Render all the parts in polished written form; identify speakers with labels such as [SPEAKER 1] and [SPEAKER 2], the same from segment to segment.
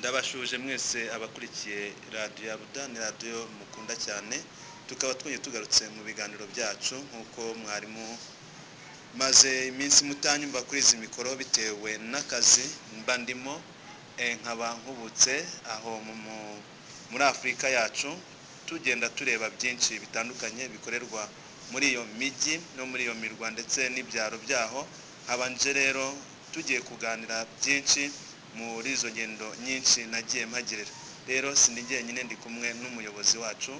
[SPEAKER 1] Ndabashuje mwese abakurikiye radiyo ya Buda, ni radiyo mukunda cyane. Tukaba twongeye tugarutse mu biganiro byacu nk'uko mwarimu maze iminsi mutanyumva kuri izi mikoro bitewe n'akazi mba ndimo, nkaba nkubutse aho muri Afurika yacu, tugenda tureba byinshi bitandukanye bikorerwa muri iyo mijyi no muri iyo mirwa ndetse n'ibyaro byaho. Nkaba nje rero tugiye kuganira byinshi muri izo ngendo nyinshi nagiye mpagirira. Rero sindi njyenyine, ndi kumwe n'umuyobozi wacu,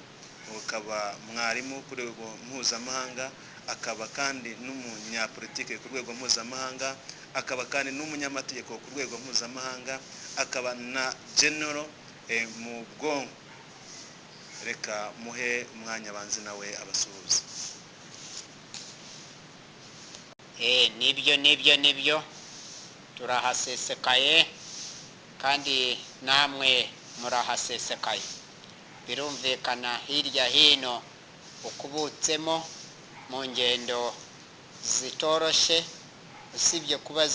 [SPEAKER 1] ukaba mwarimu ku rwego mpuzamahanga, akaba kandi n'umunyapolitike ku rwego mpuzamahanga, akaba kandi n'umunyamategeko ku rwego mpuzamahanga, akaba na general mu bwonko. Reka muhe umwanya abanze nawe abasuhuze.
[SPEAKER 2] Nibyo, nibyo, nibyo, turahasesekaye kandi namwe murahasesekaye. Birumvikana hirya hino ukubutsemo mu ngendo zitoroshe. Usibye kuba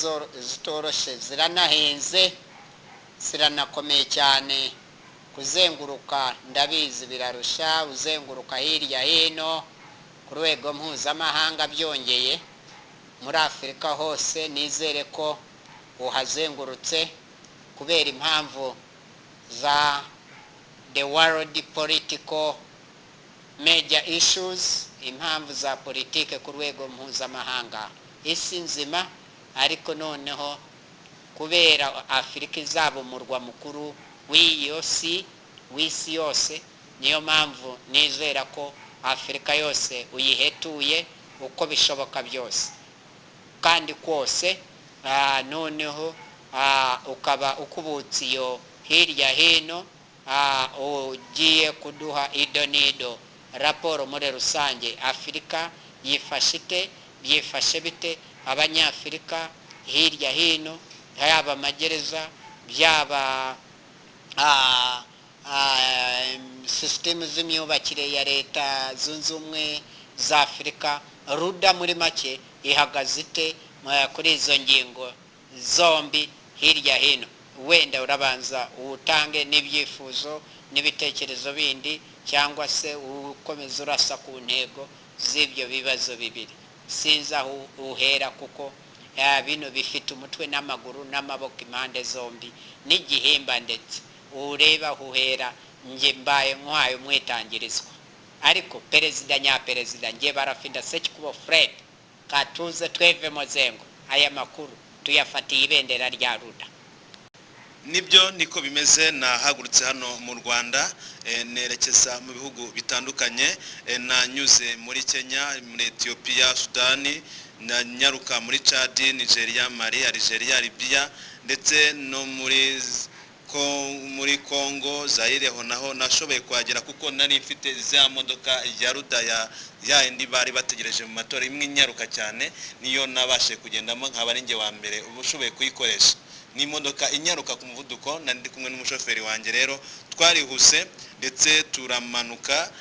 [SPEAKER 2] zitoroshe, ziranahenze, ziranakomeye cyane kuzenguruka. Ndabizi birarusha uzenguruka hirya hino ku rwego mpuzamahanga. Byongeye muri Afurika hose nizere ko uhazengurutse kubera impamvu za the world political major issues, impamvu za politike ku rwego mpuzamahanga, isi nzima. Ariko noneho kubera Afurika izaba umurwa mukuru w'iyo si, w'isi yose, niyo mpamvu nizera ko Afurika yose uyihetuye uko bishoboka byose kandi kose. Noneho ukaba ukubutse iyo hirya hino, ugiye kuduha ido n'ido, raporo muri rusange. Afurika yifashe ite? Byifashe bite? Abanyafurika hirya hino, yaba amagereza, byaba sisitemu z'imyubakire ya Leta Zunze Ubumwe za Afurika, RUDA muri make ihagaze ite kuri izo ngingo zombi hirya hino? Wenda urabanza utange n'ibyifuzo n'ibitekerezo bindi, cyangwa se ukomeza urasa ku ntego z'ibyo bibazo bibiri. Sinzi aho uhera, kuko bino bifite umutwe n'amaguru n'amaboko impande zombi n'igihimba ndetse. Ureba aho uhera, njye mbaye nkwaye umwitangirizwa. Ariko perezida nyaperezida, njye Barafinda Sekikubo Fred, katuze twevemo zengo, aya makuru tuyafatiye ibendera rya RUDA.
[SPEAKER 1] Nibyo, niko bimeze. Nahagurutse hano mu Rwanda, nerekeza mu bihugu bitandukanye. Nanyuze muri Kenya, muri Etiyopiya, Sudani, na nyaruka muri Chadi, Nigeria, Mali, Algeria, Libya, ndetse no muri Congo, Zaire. Ho naho nashoboye kuhagera kuko nari mfite za modoka ya RUDA, ya yindi bari bategereje mu matora, imwe inyaruka cyane. Niyo nabashije kugendamo, nkaba ari njye wa mbere uba ushoboye kuyikoresha. Ni imodoka inyaruka ku muvuduko. Nari ndi kumwe n'umushoferi wanjye. Rero twarihuse ndetse turamanuka,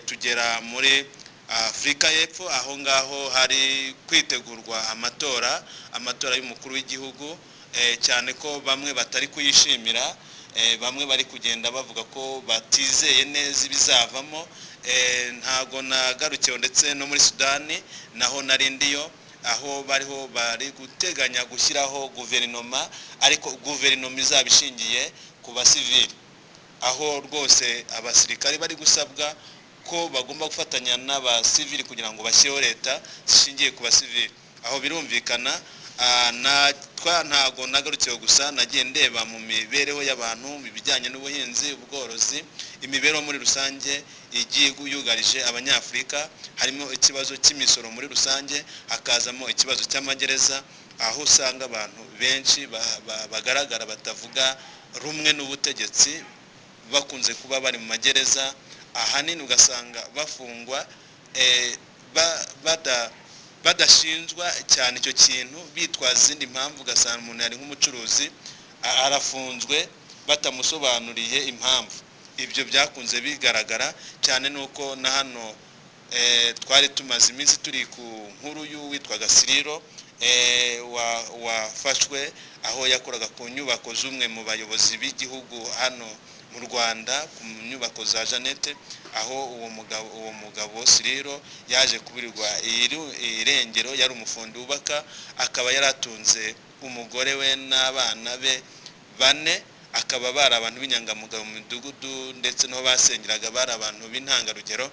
[SPEAKER 1] tugera muri Afurika y'Epfo. Aho ngaho hari kwitegurwa amatora, amatora y'umukuru w'igihugu, cyane ko bamwe batari kuyishimira, bamwe bari kugenda bavuga ko batizeye neza ibizavamo. Ntago nagarukiwe, ndetse no muri Sudani naho nari ndiyo, aho bariho bari guteganya gushyiraho guverinoma, ariko guverinoma izaba ishingiye ku basivili, aho rwose abasirikari bari gusabwa ko bagomba gufatanya n'abasivili kugira ngo bashyireho leta zishingiye ku basivili. Aho birumvikana, ntago nagarukiwe gusa. Nagiye ndeba mu mibereho y'abantu, mu bijyanye n'ubuhinzi, ubworozi, imibereho muri rusange igiye yugarije Abanyafurika. Harimo ikibazo cy'imisoro muri rusange, hakazamo ikibazo cy'amagereza, aho usanga abantu benshi bagaragara batavuga rumwe n'ubutegetsi bakunze kuba bari mu magereza. Ahanini ugasanga bafungwa badashinjwa cyane icyo kintu, bitwaza izindi mpamvu. Ugasanga umuntu yari nk'umucuruzi, arafunzwe batamusobanuriye impamvu. Ibyo byakunze bigaragara cyane nuko na hano twari tumaze iminsi turi ku nkuru y'uwitwaga Siriro. wafashwe aho yakoraga ku nyubako z'umwe mu bayobozi b'igihugu hano mu Rwanda, ku nyubako za Jeannette, aho uwo mugabo Siriro yaje kuburirwa irengero. Yari umufundi wubaka, akaba yaratunze umugore we n'abana be bane, akaba bari abantu b'inyangamugayo mu midugudu, ndetse n'aho basengeraga bari abantu b'intangarugero.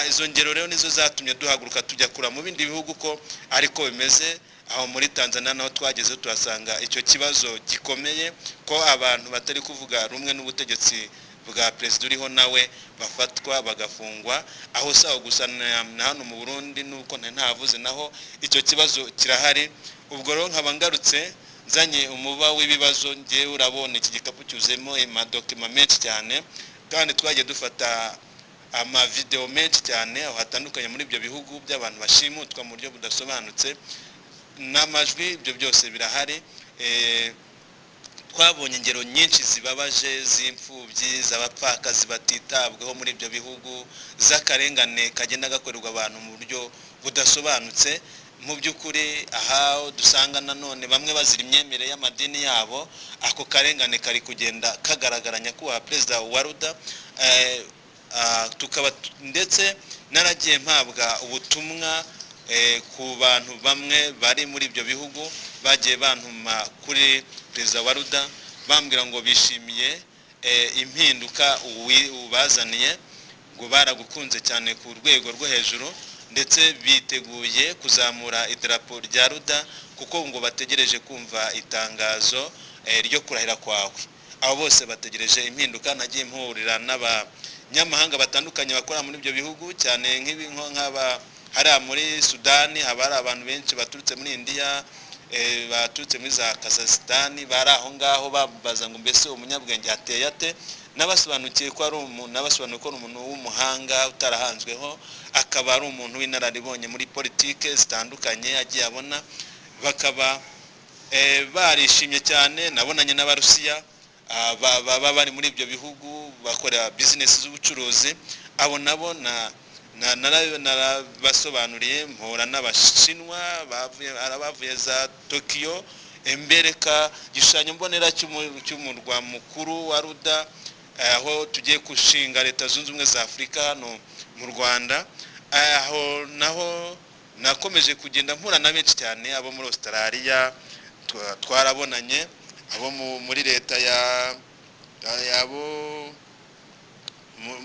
[SPEAKER 1] Izo ngero rero nizo zatumye duhaguruka tujya kura mu bindi bihugu ko ariko bimeze. Aho muri Tanzania naho twageze tuhasanga icyo kibazo gikomeye, ko abantu batari kuvuga rumwe n'ubutegetsi bwa perezida uriho nawe bafatwa bagafungwa. Aho si aho gusa, na hano mu Burundi nuko ntavuze, naho icyo kibazo kirahari. Ubwo rero nkaba ngarutse nzanye umuba w'ibibazo. Ngewe urabona iki gikapu cyuzuyemo amadokima menshi cyane, kandi twagiye dufata amavideo menshi cyane aho hatandukanye muri ibyo bihugu by'abantu bashimutwa mu buryo budasobanutse, n'amajwi, ibyo byose birahari. Twabonye ingero nyinshi zibabaje z'imfubyi, z'abapfakazi batitabwaho muri ibyo bihugu, z'akarengane kagenda gakorerwa abantu mu buryo budasobanutse. Mu by'ukuri aha dusanga nanone bamwe bazira imyemerere y'amadini yabo. Ako karengane kari kugenda kagaragara, nyakubahwa perezida wa RUDA. Tukaba ndetse naragiye mpabwa ubutumwa ku bantu bamwe bari muri ibyo bihugu, bagiye bantuma kuri perezida wa RUDA, bambwira ngo bishimiye impinduka ubazaniye, ngo baragukunze cyane ku rwego rwo hejuru, ndetse biteguye kuzamura idarapo rya RUDA, kuko ngo bategereje kumva itangazo ryo kurahira kwawe. Abo bose bategereje impinduka. Nagiye mpurira n'abanyamahanga batandukanye bakora muri ibyo bihugu, cyane nk'ibi nk'aba hariya muri Sudani haba hari abantu benshi baturutse muri Indiya, baturutse muri za Kazakisitani, bari aho ngaho babaza ngo mbese umunyabwenge ateye ate? Nabasobanukiye ko ari umuntu, nabasobanukiye ko ari umuntu w'umuhanga utarahanzweho, akaba ari umuntu w'inararibonye muri politike zitandukanye agiye abona, bakaba barishimye cyane. Nabonanye n'Abarusiya baba bari muri ibyo bihugu bakora bizinesi z'ubucuruzi. Abo nabo narabasobanuriye. Mpura n'Abashinwa bavuye, hari abavuye za Tokiyo, mbereka igishushanyo mbonera cy'umurwa mukuru wa RUDA, aho tugiye gushinga Leta Zunze Ubumwe za Afurika hano mu Rwanda. Aho naho nakomeje kugenda mpura na benshi cyane, abo muri Australia twarabonanye, abo muri leta ya abo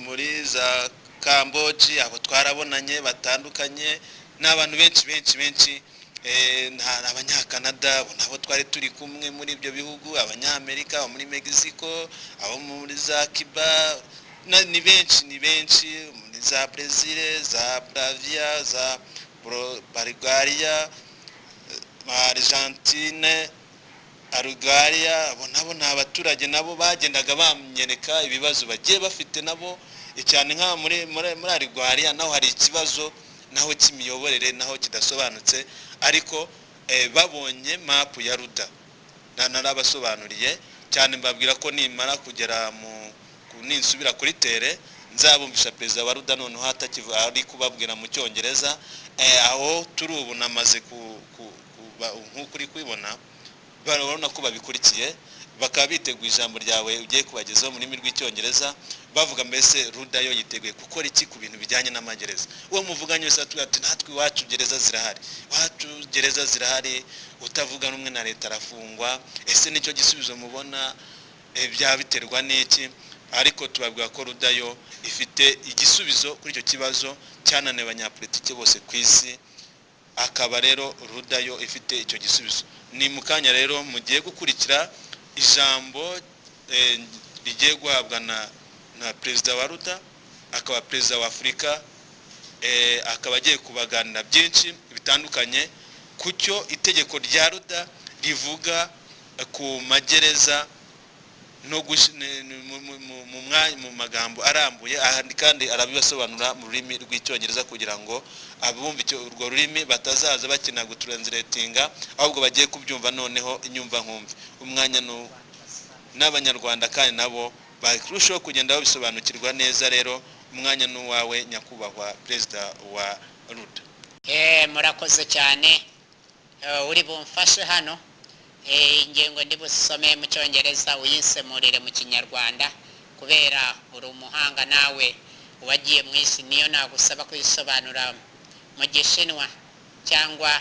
[SPEAKER 1] muri za Kamboji, abo twarabonanye batandukanye. Ni abantu benshi benshi benshi. Abanyakanada abo nabo twari turi kumwe muri ibyo bihugu, Abanyamerika, abo muri Mexico, abo muri za Cuba, ni benshi, ni benshi, muri za Brazil, za Bravia, za Bulgaria, Argentine, Arugaria. Abo nabo ni abaturage, nabo bagendaga bamwereka ibibazo bagiye bafite nabo, cyane nka muri Arigwariya naho hari ikibazo naho cy'imiyoborere naho kidasobanutse. Ariko babonye mapu ya RUDA, narabasobanuriye cyane, mbabwira ko nimara kugera mu ninsubira kuri terrain nzabumvisha perezida wa RUDA noneho atakiva ari kubabwira mu Cyongereza. Aho turi ubu namaze nk'uko uri kubibona, barabona ko babikurikiye, bakaba biteguye ijambo ryawe ugiye kubagezaho mu rurimi rw'Icyongereza, bavuga mbese RUDA yo yiteguye gukora iki ku bintu bijyanye n'amagereza. Uwo muvuganye wese aratubwira ati natwe iwacu gereza zirahari, iwacu gereza zirahari, utavuga rumwe na leta arafungwa. Ese nicyo gisubizo mubona? Byaba biterwa n'iki? Ariko tubabwira ko RUDA yo ifite igisubizo kuri icyo kibazo cyananiye abanyapolitiki bose ku isi, akaba rero RUDA yo ifite icyo gisubizo. Ni mu kanya rero mugiye gukurikira ijambo rigiye guhabwa na perezida wa RUDA, akaba perezida wa Afurika, akaba agiye kubaganira byinshi bitandukanye ku cyo itegeko rya RUDA rivuga ku magereza no mu magambo arambuye ahandi, kandi arabibasobanura mu rurimi rw'Icyongereza kugira ngo abumva urwo rurimi batazaza bakina gutranslatinga, ahubwo bagiye kubyumva noneho inyumva nkumve. Umwanya n'Abanyarwanda kandi nabo barushaho kugenda babisobanukirwa neza. Rero umwanya ni uwawe, nyakubahwa perezida wa RUDA.
[SPEAKER 2] Murakoze cyane. Uri bumfashe hano. Ingingo ndi busome mu Cyongereza uyinsemurire mu Kinyarwanda, kubera uri umuhanga nawe wagiye mu isi, niyo nagusaba kuyisobanura mu Gishinwa cyangwa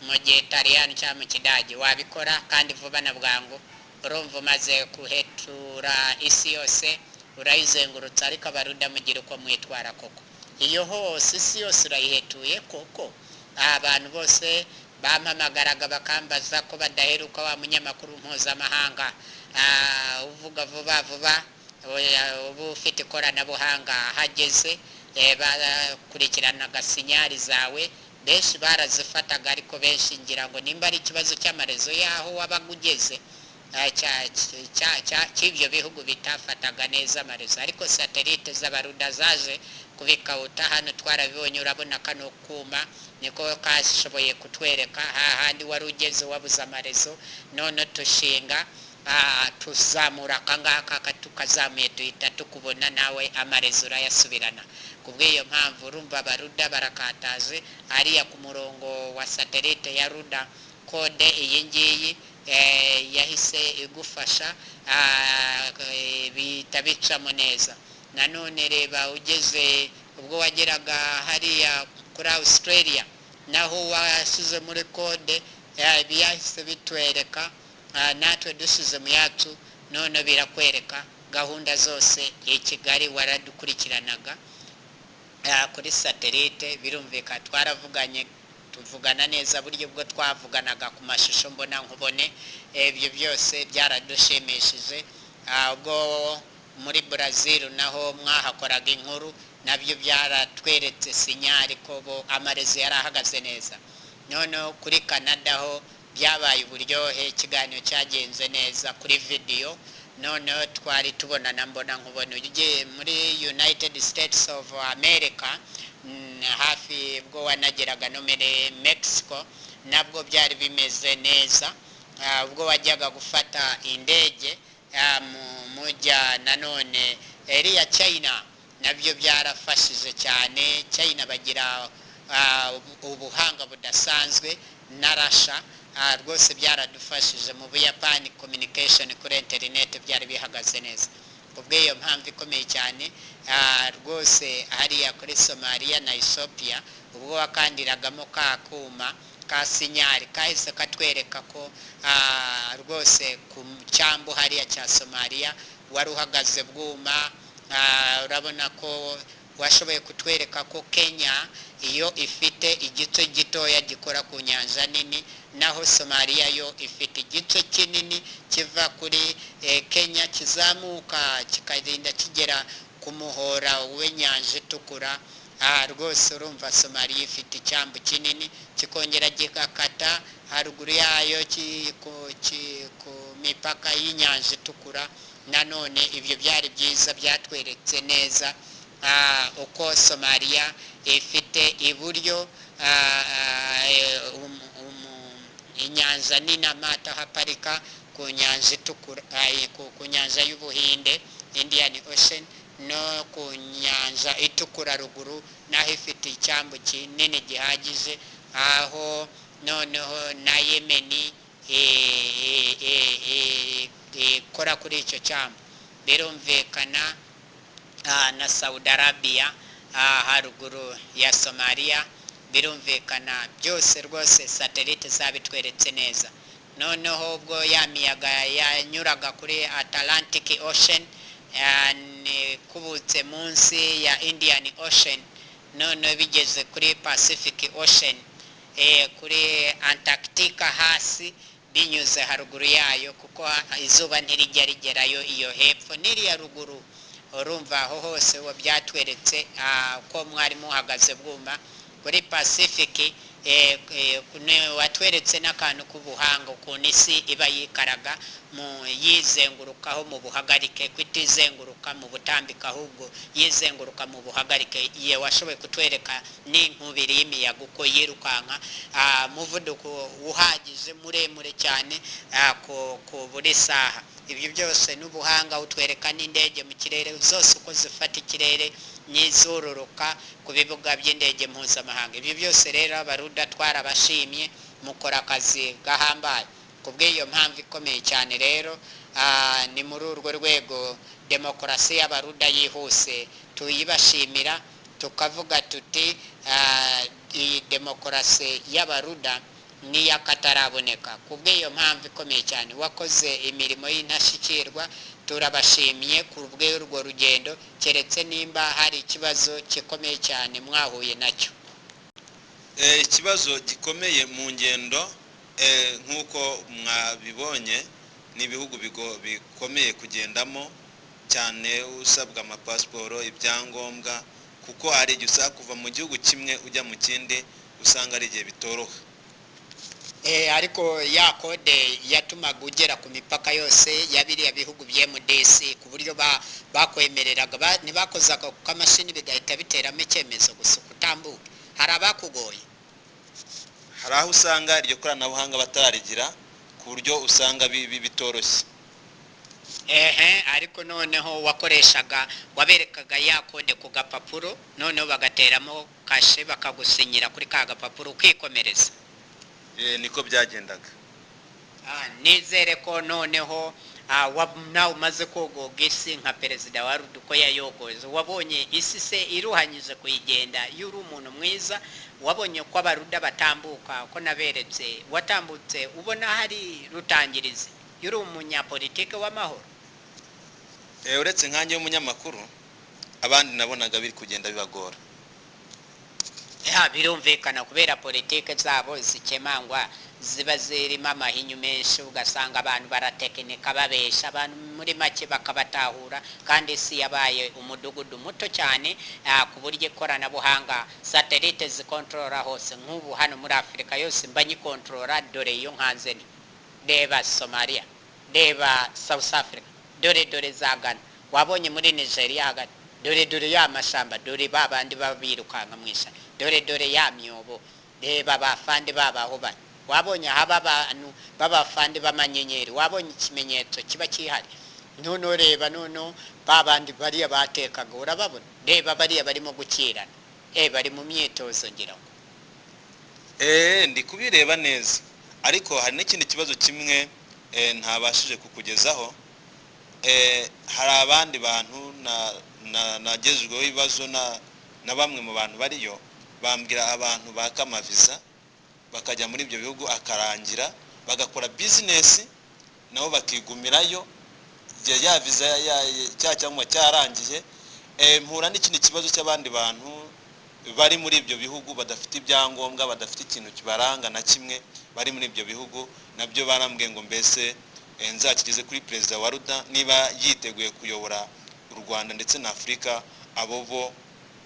[SPEAKER 2] mu Gitaliyani cyangwa mu Kidage wabikora kandi vuba na bwangu. Urumva umaze kuhetura isi yose, urayizengurutsa, ariko Abaruda mugira uko mwitwara koko. Iyo hose isi yose urayihetuye koko. Abantu bose bampamagaraga bakambaza ko badaheruka wa munyamakuru mpuzamahanga uvuga vuba vuba, uba ufite ikoranabuhanga hageze, bakurikiranaga sinyari zawe, benshi barazifataga, ariko benshi ngira ngo nimba ari ikibazo cy'amarezo y'aho wabaga ugeze cy'ibyo bihugu bitafataga neza amarezo, ariko satelite z'Abaruda zaje kubikawuta hano twarabibonye. Urabona kano kuma niko kashoboye kutwereka hahandi wari ugeze wabuze amarezo, none tushinga tuzamura akangaka, tukazamuye duhita tukubona, nawe amarezo urayasubirana. Kubw'iyo mpamvu urumva Abaruda barakataje hariya ku murongo wa satelite ya Ruda. Kode iyi ngiyi yahise igufasha, bihita bicamo neza. Nanone reba ugeze ubwo wageraga hariya kuri Australia, naho wasize muri kode, byahise bitwereka, natwe dusize mu yacu, none birakwereka gahunda zose. I Kigali waradukurikiranaga kuri satelite, birumvikana twaravuganye, tuvugana neza, buryo bwo twavuganaga ku mashusho mbona nkubone, ibyo byose byaradushimishije. Ubwo muri Brazil naho mwahakoraga inkuru, nabyo byaratweretse sinyari ko bo amarezo yari ahagaze neza. Noneho kuri Canada ho byabaye uburyohe, ikiganiro cyagenze neza kuri video, noneho twari tubonana mbona nkubone. Ugiye muri United States of America, hafi ubwo wanageraga no muri Mexico, nabwo byari bimeze neza. Ubwo wajyaga gufata indege mujya nanone eriya China, nabyo byarafashije cyane. China bagira ubuhanga budasanzwe na Russia, rwose byaradufashije. Mu Buyapani communication kuri internet byari bihagaze neza. Kubw'iyo mpamvu ikomeye cyane, rwose hariya kuri Somalia na Ethiopia, ubwo wakandiragamo ka kuma ka sinyari kahise katwereka ko rwose ku cyambu hariya cya Somalia wari uhagaze bwuma. Urabona ko washoboye kutwereka ko Kenya iyo ifite igice gitoya gikora ku nyanja nini, naho Somalia yo ifite igice kinini kiva kuri Kenya kizamuka kikarinda kigera ku muhora w'inyanja itukura. Rwose urumva Somalia ifite icyambu kinini, kikongera gikakata haruguru yayo ku mipaka y'inyanja itukura. Nanone ibyo byari byiza, byatweretse neza uko Somalia ifite iburyo inyanja nini, amato ahaparika ku nyanja itukura, ku nyanja y'Ubuhinde, Indian Ocean, no ku nyanja itukura ruguru, naho ifite icyambu kinini gihagije, aho noneho na Yemeni ikora kuri icyo cyambu. Birumvikana na Saudi Arabia haruguru ya Somalia, birumvikana byose rwose satelite zabitweretse neza. Noneho ubwo ya miyaga yanyuraga kuri Atlantic Ocean kubutse munsi ya Indian Ocean, noneho bigeze kuri Pacific Ocean, kuri Antarctica hasi, binyuze haruguru yayo, kuko izuba ntirijya rigerayo iyo hepfo n'iriya ruguru. Urumva aho hose uwo byatweretse ko mwari muhagaze bwuma kuri Pacific. Watweretse n'akantu k'ubuhanga, ukuntu isi iba yikaraga mu yizengurukaho mu buhagarike, kutizenguruka mu butambika, ahubwo yizenguruka mu buhagarike. Ye washoboye kutwereka n'inkubiri y'imiyaga uko yirukanka, umuvuduko uhagije muremure cyane, ku buri saha. Ibyo byose n'ubuhanga, utwereka n'indege mu kirere zose uko zifata ikirere n'izororoka ku bibuga by'indege mpuzamahanga. Ibyo byose rero, Abaruda twarabashimye, mukora akazi gahambaye. Ku bw'iyo mpamvu ikomeye cyane rero, ni muri urwo rwego demokarasi y'Abaruda yihuse tuyibashimira, tukavuga tuti iyi demokarasi y'Abaruda n'iy'akataraboneka. Ku bw'iyo mpamvu ikomeye cyane, wakoze imirimo y'intashyikirwa, turabashimye ku bw'urwo rugendo, keretse nimba hari ikibazo gikomeye cyane mwahuye nacyo.
[SPEAKER 1] Ikibazo gikomeye mu ngendo, nk'uko mwabibonye, ni ibihugu bikomeye kugendamo cyane, usabwa amapasiporo, ibyangombwa, kuko hari igihe usaba kuva mu gihugu kimwe ujya mu kindi, usanga ari igihe bitoroha.
[SPEAKER 2] Ariko ya code yatumaga ugera ku mipaka yose ya biriya bihugu bya MDC, ku buryo bakwemereraga, ntibakozaga ku kamashini bigahita biteramo icyemezo gusa utambuke? Hari abakugoye?
[SPEAKER 1] Hari aho usanga iryo koranabuhanga batararigira, ku buryo usanga bitoroshye.
[SPEAKER 2] Ehe, ariko noneho wakoreshaga, waberekaga ya code ku gapapuro, noneho bagateramo kashe, bakagusinyira kuri ka gapapuro, ukikomereza.
[SPEAKER 1] Niko byagendaga.
[SPEAKER 2] Nizere ko noneho nawe umaze kogoga isi nka perezida wa RUDA uko yayogoze. Wabonye isi se iruhanyije kuyigenda? Iyo uri umuntu mwiza, wabonye ko Abaruda batambuka ko naberetse, watambutse ubona hari rutangirizi, iyo uri umunyapolitike w'amahoro.
[SPEAKER 1] Uretse nkanjye w'umunyamakuru, abandi nabonaga biri kugenda bibagora.
[SPEAKER 2] Ya, birumvikana, kubera politike zabo zikemangwa, ziba zirimo amahinyu menshi, ugasanga abantu baratekinika, babesha abantu, muri make bakabatahura. Kandi isi yabaye umudugudu muto cyane, ku buryo ikoranabuhanga, satellite zikontorora hose. Nk'ubu hano muri Afurika yose mba nyikontorora. Dore iyo nkanze ni reba Somalia, reba South Africa, dore dore za Ghana, wabonye muri Nigeria hagati, dore dore ya mashyamba, dore ba bandi baba birukanka mu ishyamba, dore dore ya myobo, reba bafande babaho bari, wabonye ahaba abantu b'abafande b'amanyenyeri, wabonye ikimenyetso kiba kihari. Noneho reba, noneho ba bandi bariya batekaga urababona, reba bariya barimo gukirana, bari mu myitozo ngira ngo.
[SPEAKER 1] Ndi kubireba neza, ariko hari n'ikindi kibazo kimwe ntabashije kukugezaho. Hari abandi bantu nagejejweho ibibazo na bamwe mu bantu bariyo, bambwira abantu baka amaviza bakajya muri ibyo bihugu, akarangira bagakora bizinesi nabo bakigumirayo igihe ya viza cya cyangwa cyarangiye. Mpura n'ikindi kibazo cy'abandi bantu bari muri ibyo bihugu badafite ibyangombwa, badafite ikintu kibaranga na kimwe, bari muri ibyo bihugu. Nabyo barambwiye ngo mbese nzakigeze kuri perezida wa RUDA niba yiteguye kuyobora u Rwanda ndetse na Afurika. Abo bo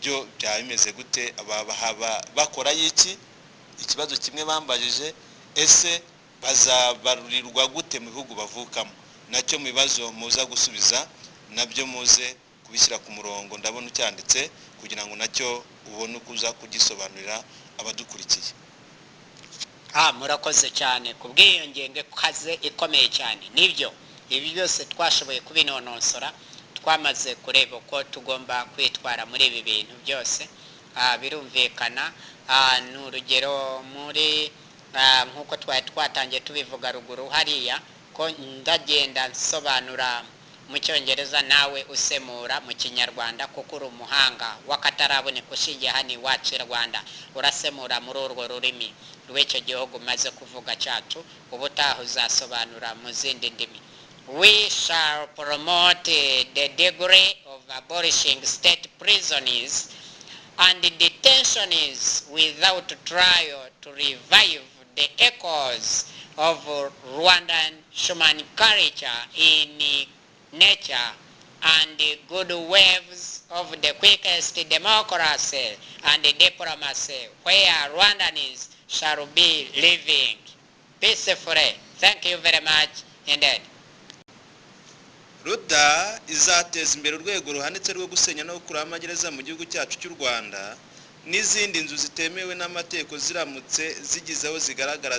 [SPEAKER 1] byo byaba bimeze gute? Bakora iki? Ikibazo kimwe bambajije: ese bazabarurirwa gute mu bihugu bavukamo? Nacyo mu bibazo muza gusubiza, nabyo muze kubishyira ku murongo. Ndabona ucyanditse kugira ngo nacyo ubone uko uza kugisobanurira abadukurikiye.
[SPEAKER 2] Murakoze cyane ku bw'iyo ngingo ikaze ikomeye cyane. Nibyo, ibi byose twashoboye kubinonosora, twamaze kureba uko tugomba kwitwara muri ibi bintu byose. Birumvikana, ni urugero muri nk'uko twari twatangiye tubivuga ruguru hariya, ko ndagenda nsobanura mu Cyongereza, nawe usemura mu Kinyarwanda, kuko uri umuhanga w'akataraboneka ushingiye hano iwacu i Rwanda. Urasemura muri urwo rurimi rw'icyo gihugu umaze kuvuga cyacu, ubutaha uzasobanura mu zindi ndimi. We shall promote the degree of abolishing state prisons and detentions without trial to revive the echoes of Rwandan human culture in nature and the good waves of the quickest democracy and diplomacy, where Rwandans shall be living peacefully. Thank you very much indeed.
[SPEAKER 1] RUDA izateza imbere urwego ruhanitse rwo gusenya no gukuraho amagereza mu gihugu cyacu cy'u Rwanda n'izindi nzu zitemewe n'amategeko ziramutse zigize aho zigaragara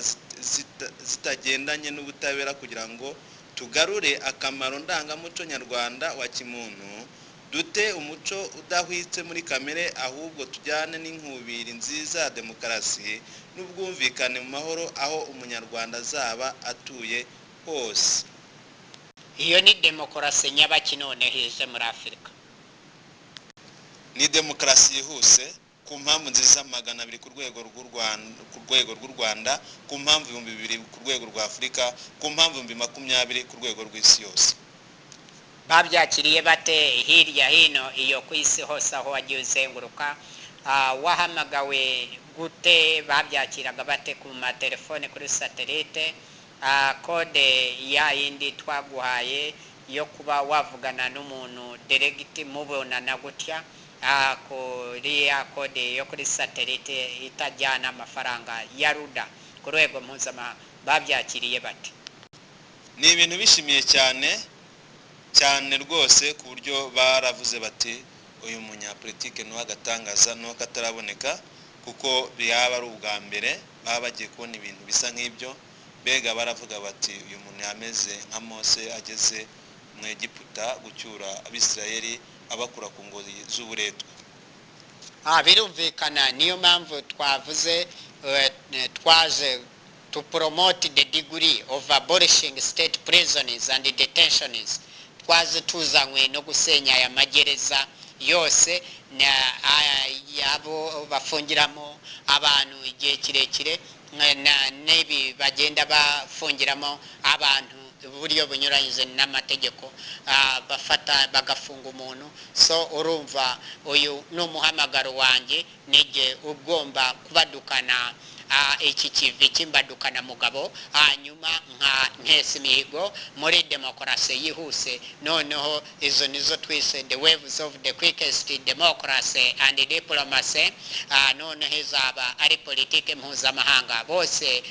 [SPEAKER 1] zitagendanye n'ubutabera, kugira ngo Tugarure akamaro ndangamuco nyarwanda wa kimuntu, dute umuco udahwitse muri kamere, ahubwo tujyane n'inkubiri nziza ya demokarasi n'ubwumvikane mu mahoro aho umunyarwanda azaba atuye hose.
[SPEAKER 2] Iyo ni demokarasi nyabaki noneho ije muri Afurika?
[SPEAKER 1] Ni demokarasi yihuse ku mpamvu nziza 200 ku rwego rw'u Rwanda, ku rwego rw'u Rwanda, ku mpamvu 2000 ku rwego rwa Afurika, ku mpamvu 20,000 ku rwego rw'isi yose.
[SPEAKER 2] Babyakiriye bate hirya hino iyo ku isi hose aho wagiye uzenguruka? Wahamagawe gute? Babyakiraga bate ku matelefone, kuri satelite, code ya yindi twaguhaye yo kuba wavugana n'umuntu direct mubonana gutya, kuri ya code yo kuri satelite itajyana amafaranga ya RUDA ku rwego mpuzamahanga, babyakiriye bate?
[SPEAKER 1] Ni ibintu bishimiye cyane cyane rwose, ku buryo baravuze bati: "Uyu munyapolitike ni uw'agatangaza, ni uw'akataraboneka," kuko yaba ari ubwa mbere baba bagiye kubona ibintu bisa nk'ibyo. Mbega baravuga bati: "Uyu muntu yameze nka Mose ageze mu Egiputa gucyura Abisirayeli abakura ku ngoyi z'uburetwa."
[SPEAKER 2] Birumvikana, niyo mpamvu twavuze twaje to promote the degree of abolishing state prisons and detentions. Twaje tuzanywe no gusenya aya magereza yose yabo bafungiramo abantu igihe kirekire, n'ibi bagenda bafungiramo abantu uburyo bunyuranyije n'amategeko, bafata bagafunga umuntu. So urumva uyu ni umuhamagaro wanjye, nijye ugomba kubadukana iki kivi cy'imbadukana mugabo, hanyuma nka nkesa imihigo muri demokarasi yihuse. Noneho izo nizo twise the waves of the quickest democracy and diplomacy. Noneho izaba ari politike mpuzamahanga bose.